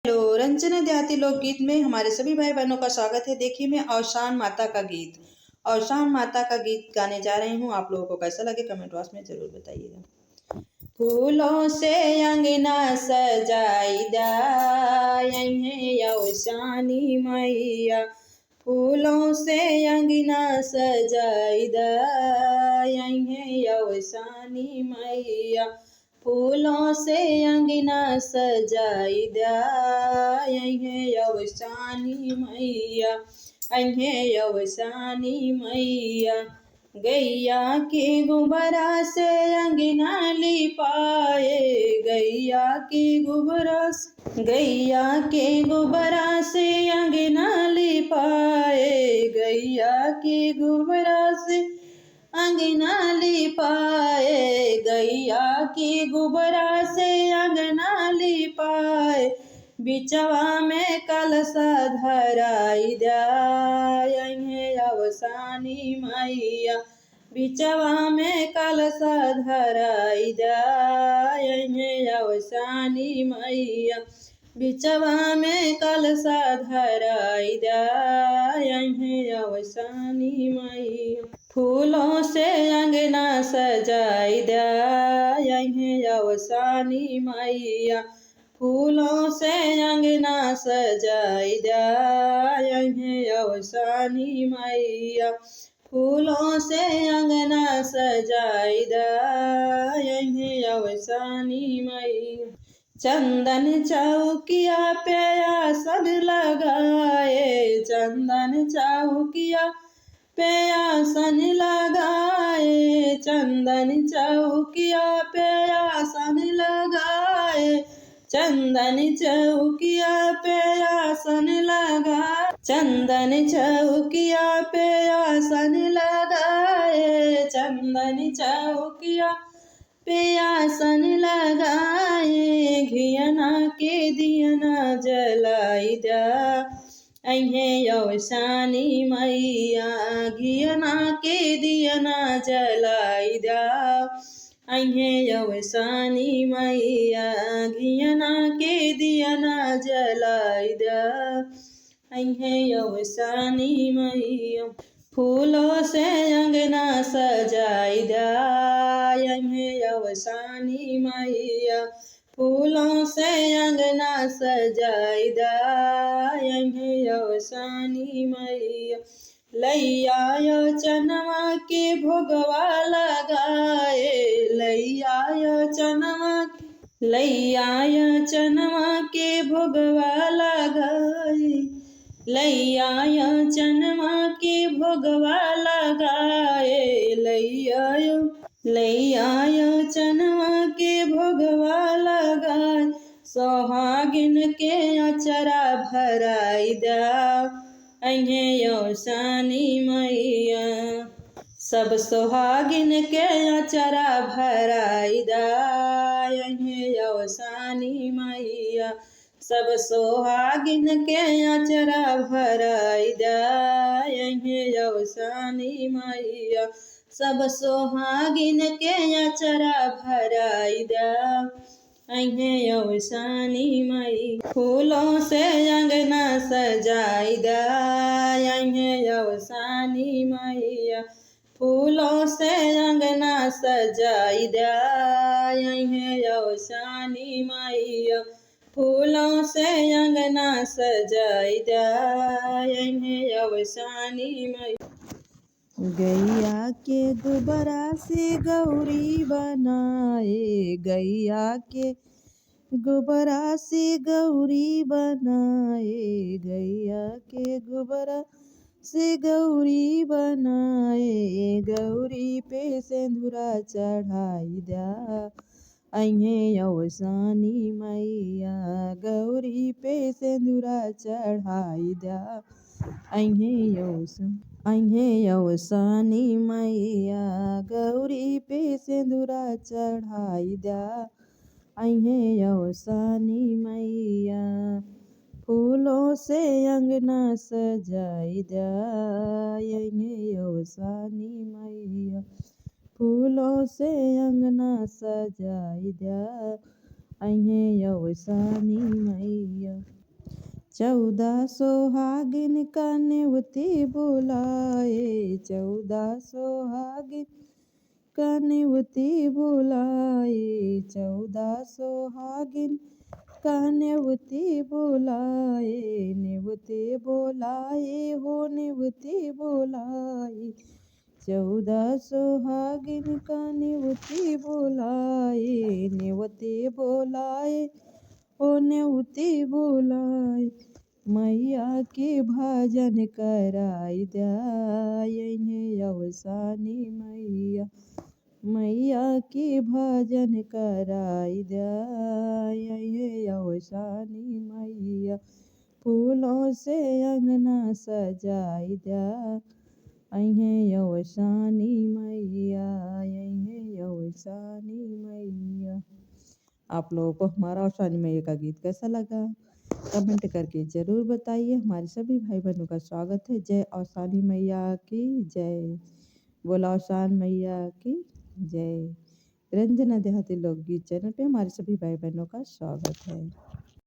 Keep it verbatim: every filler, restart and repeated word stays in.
हेलो, रंजना देहाती लोकगीत में हमारे सभी भाई बहनों का स्वागत है। देखिए, मैं औसान माता का गीत, औसान माता का गीत गाने जा रही हूँ। आप लोगों को कैसा लगे, कमेंट बॉक्स में जरूर बताइएगा। फूलों से अंगना सजाई दा, अइहें औसानी मैया। फूलों से अंगना सजाई दा, अइहें औसानी मैया। फूलों से अंगना सजाई दा, अइहें औसानी मैया, अइहें औसानी मैया। गैया के गोबरा से अंगना लिपाए, गैया के गोबरा से, गैया के गोबरा से अंगना लिपाए, गैया के गोबरा से अंगना लिपाए, गैया के गोबरा से अंगना लिपाए। बिचवा में कलसा धराई दा, अइहें औसानी मैया। बिचवा में कलसा धराई दा, अइहें औसानी मैया। बिचवा में कलसा धराई दा, अइहें औसानी मैया। फूलों से अंगना सजाई दा, अइहें औसानी मैया। फूलों से अंगना सजाई दा, अइहें औसानी मैया। फूलों से अंगना सजाई दा, अइहें औसानी मैया। चंदन चौकिया पे आसन लगाए, चंदन चौकिया पे आसन लगाए, चंदन चौकिया पे आसन लगाए, चंदन चौकिया पे आसन लगा, चंदन चौकिया पे आसन लगाए, चंदन चौकिया पे आसन लगाए, घियना के दियना जलाई दा, अइहें औसानी मैया। घियना के दियना जलाई दा, अइहें औसानी मैया। घियना के दियना जलाई दा, अइहें औसानी मैया। फूलों से अंगना सजाई दा, अइहें औसानी मैया। फूलों से अंगना सजाई दा, अइहें औसानी मैया। लैया औचनवा के भोगवा लगाए, लैया औचनवा के, लैया औचनवा के भोगवा लगाए, लैया औचनवा के भोगवा लगाए, लैया औ, लैया औचनवा के भोगवा लगाए। सोहागिन के अचरा भराई दा, अइहें औसानी मैया। सब सोहागिन के अचरा भराई दा, अइहें औसानी मैया। सब सोहागिन के अचरा भराई दा, अइहें औसानी मैया। सब सोहागिन के अचरा भराई दा, अइहें औसानी मैया। फूलों से अंगना सजाई दा, अइहें औसानी मैया। फूलों से अंगना सजाई दा, अइहें औसानी मैया। फूलों से अंगना सजाई दा, अइहें औसानी मैया। गैया के गोबरा से गौरी बनाए, गैया के गोबरा से गौरी बनाए, गैया के गोबरा से गौरी बनाए, गौरी पे सेंदुरा चढ़ाई दा। अइहें औसानी मैया, गौरी पे सेंदुरा चढ़ाई दा। अइहें औस-, अइहें औसानी मैया, गौरी पे सेंदुरा चढ़ाई दा। अइहें औसानी मैया, फूलों से अंगना सजाई दा। अइहें औसानी मैया, फूलों से अंगना सजाई दा। अइहें अवसानी मइया। चौदह सोहागिन का नेवती बोलाए, चौदह सोहागिन का नेवती बोलाए, चौदह सोहागिन का नेवती बोलाए, नेवती बोलाए हो नेवती बोलाए। चौदह सोहागिन का नेवती बोलाए, नेवती बोलाए, ओ नेवती बोलाए। मइया के भजन कराई द्या, अइहें अवसानी मइया। मइया के भजन कराई द्या, अइहें अवसानी मइया। फूलों से अंगना सजाई द्या, अइहें अवसानी मइया, अइहें अवसानी मइया। आप लोगों को हमारा अवसानी मइया का गीत कैसा लगा, comment करके जरूर बताइए। हमारे सभी भाई बहनों का स्वागत है। जय अवसानी मइया की जय। बोला अवसान मइया की जय। रंजना देहाती लोकगीत channel पे हमारे सभी भाई बहनों का स्वागत है।